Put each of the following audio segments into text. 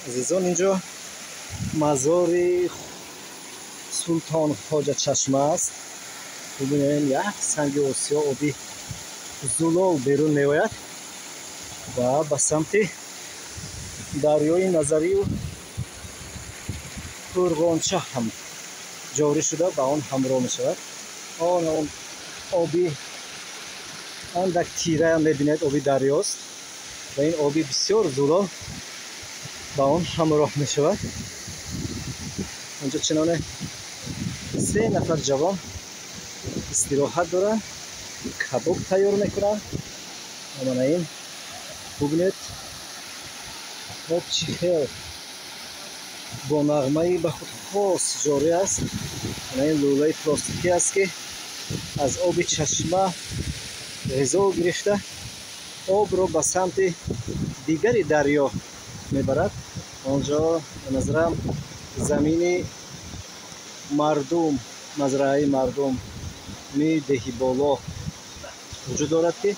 Азизон, инҷо мазори Султон Хоҷа Чашма аст. Бибинем, як санги осиё оби зулол берун меояд ва ба самти дарёи Назарию Қӯрғонча ҳам ҷорӣ шуда, ба он ҳамроҳ мешавад. Он оби андак тираам мебинед, оби дарёст ва ин оби бисёр зулол ба он ҳамроҳ мешавад. Онҷо чиноне се нафар ҷавон истироҳат доранд, кабоб тайёр мекунанд. Мана ин бубинед, об чӣ хел бо нағмаи ба худ хос ҷорӣ аст. Мана ин лӯлаи пластикӣ аст, ки аз оби чашма ғизо гирифта, обро ба самти дигари дарё мебарад. Онҷо ба назарам замини мардум, мазрааи мардуми деҳи боло вуҷуд дорад, ки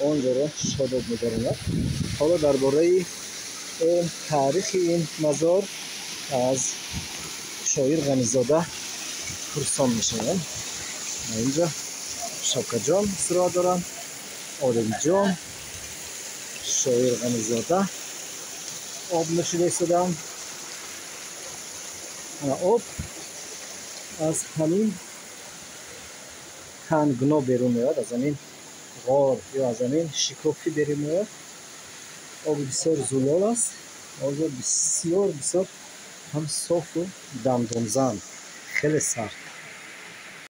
он ҷоро шодоб мегардонад. Ҳоло дар бораи таърихи ин мазор аз Шоир Ғанизода пурсон мешавем. Инҷо Шавкатҷон истироҳат доранд, Олимҷон, Шоир Ғанизода об нӯшида истодаанд. Об аз ҳамин тангно берун меояд, аз ҳамин ғор ё аз ҳамин шикофӣ берун меояд. Оби бисёр зулол аст, оби бисёр бисёр ҳам софу дандонзан, хеле сард.